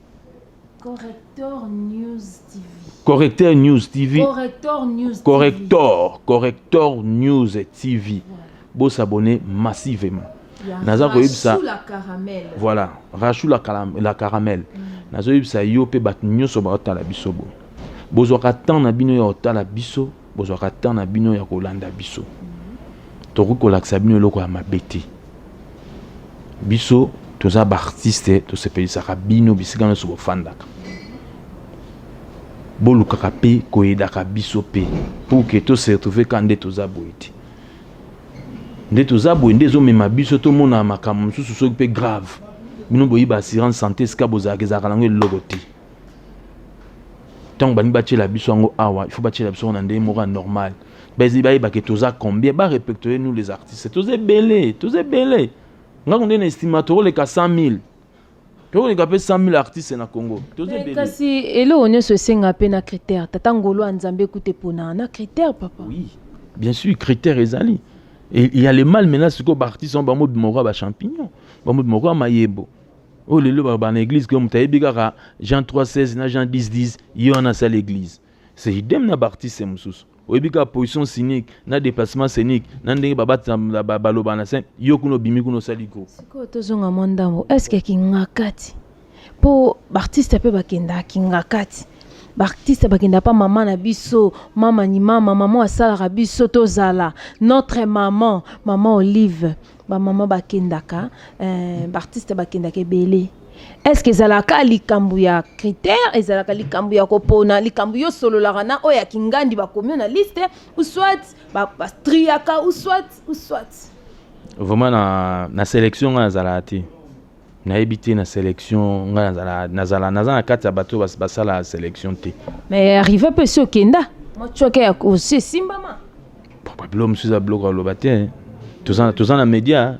Corrector News TV. Correcteur News TV. Corrector News. Corrector, Corrector News TV. Bos'abonner massivement. Naza koyebisa la caramel. Voilà, Rachou la caramel. Nazoyebisa yo mpe bato nyonso baotala biso boye, bozwaka temps na bino ya kotala biso, bozwaka temps na bino ya kolanda biso. Tokoki kolakisa bino eloko ya mabe te. Biso toza baartiste, tosepelisaka bino bisika nyonso bofandaka. Bolukaka mpe koyedaka biso mpe pour ke tose retrouve ka nde toza boye te. Nde toza boye nde ezomema biso tomona makambo mosusu soki mpe grave. Bino boyiba assurance santé esika bozalaka, ezalaka nango eloko te. Ntango balingi batiela biso yango awa, il faut batiela biso yango na ndenge moko ya normal. Bayebake toza combien, barépertorier nous les artistes. Toza ebele, toza ebele. Ngango nde na estima tokoleka 100 000, tokoleka mpe 100 000 artistes na Congo. Toza ebele. Kasi eloko nyonso esenga mpe na critère. Tata ngolo ya Nzambe ekute mpona na critère, papa. Oui, bien sûr, critère ezali. Et il y a le mal maintenant. Sikoyo baartiste wana bamobima lokola bachampignon, bamobima lokola mayebo oyo lelo baloba na église ke moto ayebi kaka Jean 3 16 na Jean 10 10, ye wana asala église. C'est idem na baartiste mosusu. Oyebi kaka position scénique na déplacement scénique na ndenge baloba na scène, yo kuna obimi kuna osali groupe. Sikoyo tozonga mwa ndambo. Est-ce kinga kati mpo baartiste mpe bakendaka kinga kati? Baartiste bakenda mpa mama na biso, mama ni mama, mama asalaka biso tozala, notre maman, mama Olive. Bamama bakendaka, baartiste bakendaka ebele. Est ce que ezalaka likambo ya critère, ezalaka likambo ya kopona, likambo yo osololaka na oyo ya kingandi bakomi na liste, ou soit batriaka, ou soit? Vraiment, na sélection ngai nazalaka te, nayebi te. Na sélection ngai nazala, naza na kati ya bato oyo basala sélection te. Mais arrive mpe esi okenda mwa tioke ya osi esimbama. Bon, biloko mosusu eza biloko aloba te. Toza na média,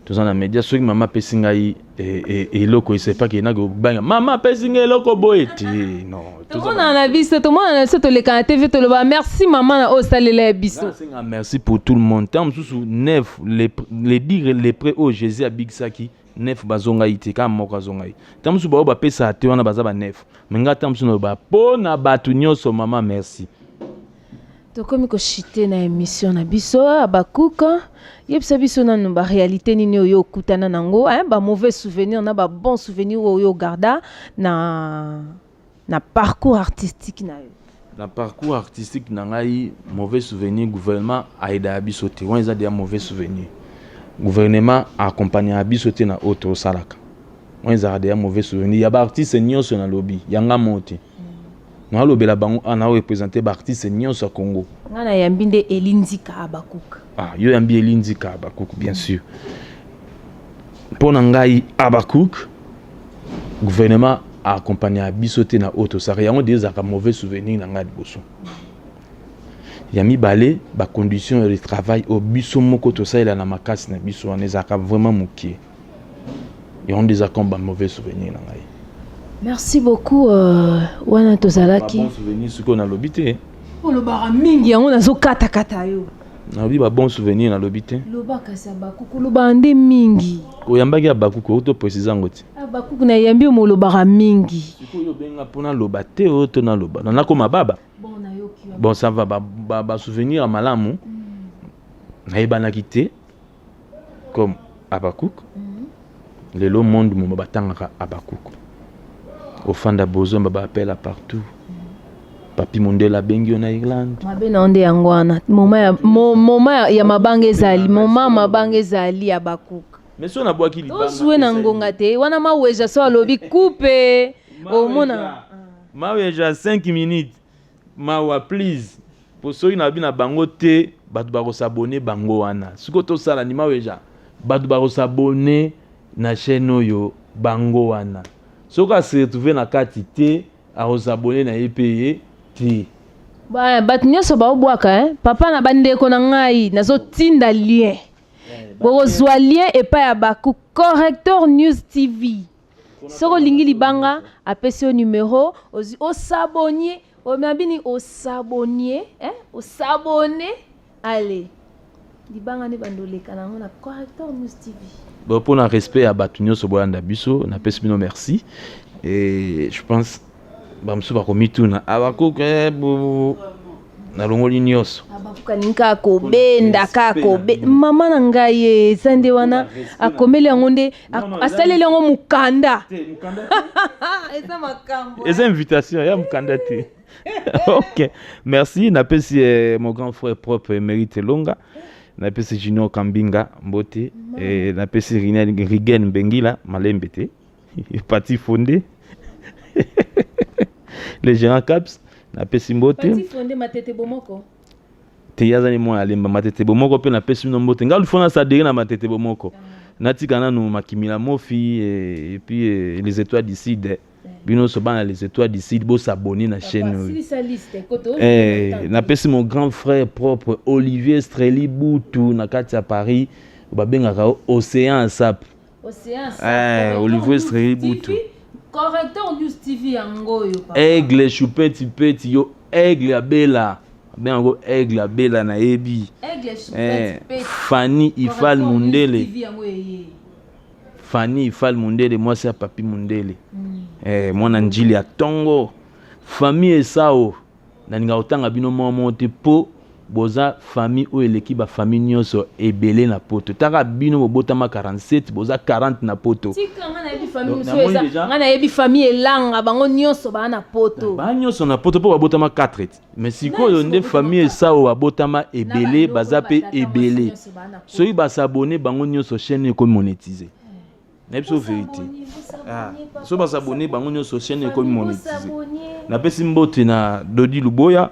toza na média. Soki mama apesi ngai eloko, esepaki enaki obanga mama apesi ngai eloko boye te, non. Tomonana na biso, tomonana na biso, toleka na TV, toloba merci mama na oyo osalela ya biso. Nasenga merci pour tout le monde. Ntango mosusu neuf les 10 lépreux oyo Jésus abikisaki, neuf bazongai te, kaka moko azongai. Ntango mosusu baoyo bapesaka te wana baza baneuf. Me ngai ntango mosusu naloba mpo na bato nyonso, mama merci. Tokomi kochuter na émission na biso. Abakuka, yebisa biso nanu baréalité nini oyo okutana nango, hein, bamauvais souvenir na babon souvenir oyo ogarda na parcours artistique na yo. Na parcours artistique na ngai, mauvais souvenir, gouvernement ayedaka biso te. Wana eza deya mauvais souvenir. Gouvernement accompagnaka biso te na oyo tosalaka. Wana ezalaka deya mauvais souvenir ya baartiste nyonso. Nalobi yanga mo te, nalobela bango awa, naoreprésente baartiste nyonso ya Congo. Ngai nayambi nde Eli Nzika Abakuka. Ah, yo yambi Eli Nzika Abakuk, bien sûr. Mpo na ngai Abakuk, gouvernement accompagnaka biso te na oyo tosalaka. Yango de ezalaka mauvais souvenir na ngai liboso. Ya mibale, bacondition de travail oyo biso moko tosalela na makasi na biso wana ezalaka vraiment mokie. Yango nde eza comme bamauvais souvenir na ngai. Merci beaucoup. Wana tozalaki bon souvenir sikoyo nalobi te. Olobaka mingi, yango nazokatakata yo. Nalobi babon souvenir, nalobi te. Loba kasi, Abakuku, olobaka nde mingi. Oyambaki Abakuku, oyo toprécise yango te. Abakuku, nayambi yo, molobaka mingi. Sikoyo obenga mpo naloba te oyo to naloba nakoma baba. Bon, nayoki. Bon, ça va. Basouvenir ya malamu, nayebanaki te comme Abakuk. Lelo monde moma batangaka Abakuk. Ofanda bozomba baappel partout, Papi Mondele abengi yo na Irlande. Mabe na yo nde yango wana. Moma ya mabanga ezali, moma mabanga ezali ya bakuka. Mais so nabwaki libanga. Tozwe na ngonga te wana. Maweja so alobi coupe, omona. Maweja, 5 minutes, mawa please, po soki nabi na bango te, bato bakos'abonner bango wana. Sikoyo tosala ni maweja, bato bakos'abonner na chaîne oyo bango wana. Soki ase retrouve na kati te, akos'abonner na ye mpe ye te. Bato nyonso baobwaka, eh? Papa na bandeko na ngai, nazotinda lien. Bokozwa lien epai ya Baku Corrector News TV. Soki olingi libanga, apesi yo numero, ozwi osabonye, omabini osabonye, eh? Osabone, allez. Libanga nde bando oleka na yango na Corrector News TV. Bon, pour na respect ya bato nyonso bolanda biso, napesi bino merci. Et je pense bamosusu bakomituna abakoke eh, nalongoli nyonso. Abakuka kaka kobenda kaka kobe mama na ngai ye eza nde wana akomeli yango nde asaleli yango mokanda. Eza makambo. Eza invitation ya mokanda te. Ok, merci. Napesi eh, mon grand frère propre Mérite Longa, napesi Junior Kambinga mbote, eh, napesi Rigen Mbengila malembe te, Pati Fonde le gérant Caps, napesi mbote. Pati Fonde Matete Bomoko. Te, ye azali mwana Lemba. Matete Bomoko mpe napesi bino mbote. Ngai lufo nasadere na Matete Bomoko, natika nanu Makimila Mofi et puis eh, les Étoiles du Sud. Bino nyonso bana les Étoiles du Sud, bosabonner na chaîne oyo. Silisa liste koto. Eh, napesi mon grand frère propre Olivier Streli Butu na kati ya Paris, babengaka yo Océan Sap. Océan Sap. Eh, Olivier Streli Butu. Corrector News TV yango oyo papa. Aigle Choupeti Peti yo Aigle Abela. Babengaka Aigle Abela nayebi. Aigle Choupeti Eh, Peti. Fanny Ifal Corrector News Mundele. TV yango eye. Fanny Ifal Mundele mwasi ya Papi Mundele. Eh, mwana njili ya tongo. Famille Esao nalinga kotanga bino moko moko te po boza famille oyo eleki ba famille nyonso ebele na poto. Taka bino bobotama 47, boza 40 na poto. Tika nga nayebi famille Donc, mosusu namoni eza, déjà- nga nayebi famille elanga bango nyonso baa na poto. Ba nyonso na poto po babotama 4 ti. Mais sikoyo Nani nde sikoyo famille botama Esao babotama ebele, Na baza banoko, pe batata mwasi ebele. nyonso baa na poto. Soki basabone bango nyonso chaîne ekomi monétiser. Na biso vérité. Ah, so basabone bango nyonso chaîne ekomi monétiser. Napesi mbote na Dodi Luboya,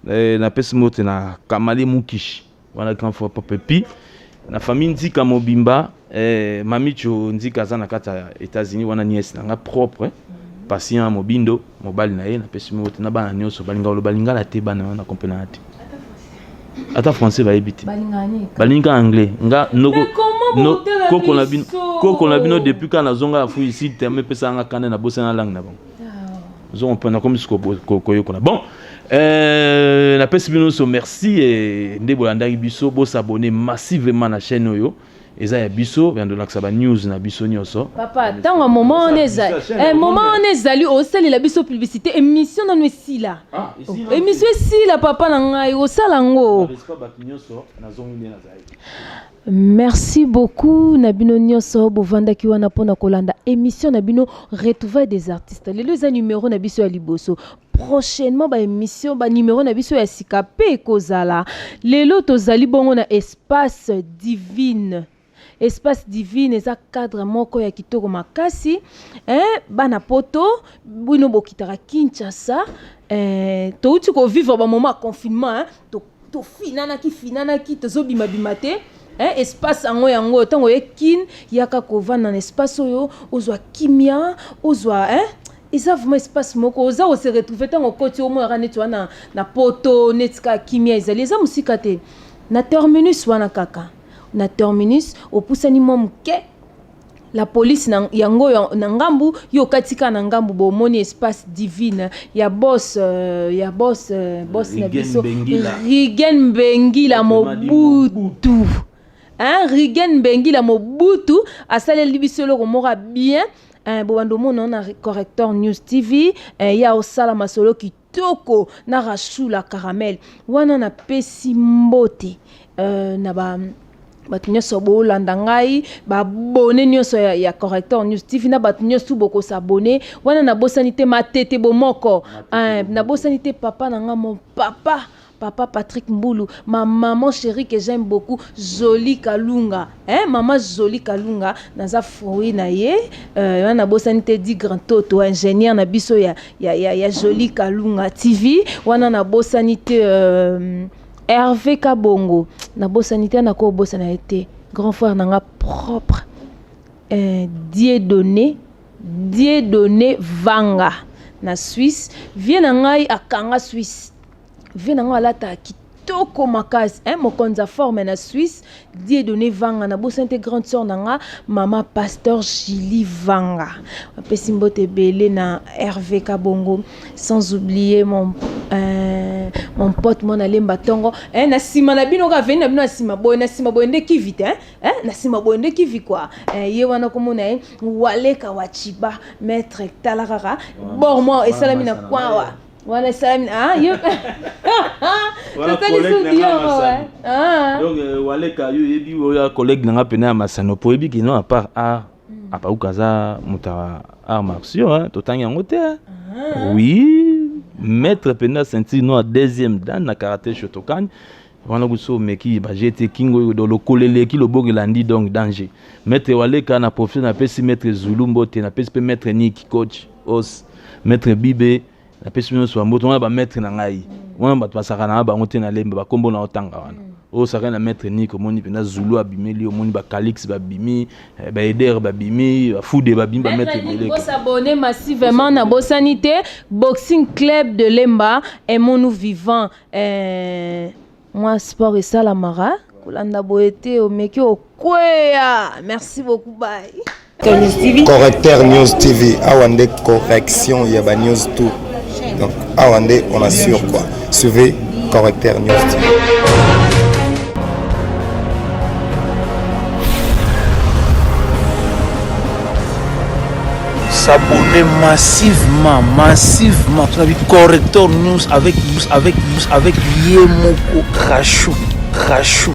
eh, napesi mbote na Kamale Mukishi, wana grand frère Papa Epi, na famille Nzika Mobimba, eh, Mamicho Nzika aza na kati ya États-Unis, wana nièce na nga propre, patient Mobindo, mobali na ye, napesi mbote na bana nyonso balinga koloba lingala te, bana wana comprendre te. Ata français bayebi te. Balingaka nini? Balingi anglais. Nga noko Mais comment no, botela koko na bino, biso? koko na bino depuis quand nazonga ya fou ici terme pesa nga kanda na bosa na langue na bango. Zo comprendre comme ce ko koyokola. Bon, napesi bino so merci et nde bolandaki biso, bo s'abonner massivement na chaîne oyo. Eza ya biso, ya ndolakisa ba news na biso nyonso. Papa, tango moment wana ezali, eh, moment wana ezali osalela biso publicité, émission nanu esila. Ah, esila. Émission esila papa na ngai, osala yango. Na respect bato nyonso, nazongi nde nazali. Merci beaucoup na bino nyonso bovandaki wana mpona kolanda émission na bino Retrouvailles des artistes. Lelo eza numéro na biso ya liboso. Prochainement ba émission ba numéro na biso ya sika pe ekozala. Lelo tozali bongo na Espace Divine. Espace Divine eza cadre moko ya kitoko makasi, hein, bana poto bino bokitaka Kinshasa, hein, touti ko vivre ba moment ya confinement, hein, to finanaki, finanaki, tozobima bima te, hein, espace yango yango ntango oye Kin, yaka kovanda na espace oyo, ozwa kimia, ozwa, hein, eza vraiment espace moko oza ko se retrouver ntango okoti omonaka neti wana na poto, neti kaka kimia ezali, eza mosika te. Na terminus wana kaka, na terminus opusani mwa moke, la police na yango yo, na ngambu yo okati kaka na ngambu, bomoni Espace Divine ya boss, ya boss, boss na Rigen biso Mbengila. Rigen Mbengila Autrement dit, Mobutu. Hein, Rigen Mbengila Mobutu asaleli biso eloko moko ya bien. Hein, bobando mona na Corrector News TV, hein, ya osala masolo kitoko na Rachou la Caramel. Wana na pesi mbote, na ba bato nyonso bolanda ngai, ba abonné nyonso ya Corrector News TV, na bato nyonso bokosabonné. Wana nabosani te Matete Bomoko. Hein, nabosani te papa na nga, mon papa, papa Patrick Mbulu, ma maman chérie que j'aime beaucoup, Jolie Kalunga. Hein, maman Jolie Kalunga, naza fruit na ye. Wana nabosani te di grand toto, ingénieur na biso ya Jolie Kalunga TV. Wana nabosani te Hervé Kabongo, nabosani te, na ko bosana ye te. Grand frère nanga propre. Dieudonné, Dieudonné Vanga na Suisse. Vie na ngai akanga Suisse. Vie na ngai alata kitoko. Kitoko makasi hein, mokonzi ya forme na Suisse Dieudonné Vanga na bosani te grande sœur na nga mama pasteur Julie Vanga apesi mbote ebele na Hervé Kabongo sans oublier mon mon pote mwana lemba tongo hein, na sima na bino ka veni na bino na sima boye na sima boye nde kivi te hein, hein, na sima boye nde kivi quoi hein, ye wana komona ye Waleka Wachiba maître tala kaka bord moi esalami na coin wa wana esalami ah yo totali su dioro ah. Donc waleka yo oyebi oyo collègue na nga pene ya masano po oyebi kino à part art apauka aza moto ya art martiaux hein, totangi yango te ah. Oui, maître pene ceinture noire deuxième dan na karaté Shotokan wana kuso omeki bajete kingo oyo do lokolo eleki loboko elandi donc danger. Maître waleka na profite napesi maître Zulu mbote, napesi mpe maître Niki coach os maître Bibe, napesi bino nyonso bambote wana, bamaître na ngai wana, bato basaka na bango te na lemba bakombo na otanga wana oyo osaka na maître Niki. Omoni mpenza Zulu abimeli, omoni bacalix babimi, baeder babimi, bafude babimi, bamaître ebele. Bosabonner massivement na bosani te Boxing Club de Lemba, aimons-nous vivant. Mwa sport esalamaka kolanda boye te, omeki okweya. Merci beaucoup, bye. Correcteur News TV, awa nde correction ya ba news tout. Donc awa nde on assure quoi. Suivez Correcteur News TV. S'abonner massivement, massivement. Corrector News avec, avec, avec ye moko Rachou, Rachou.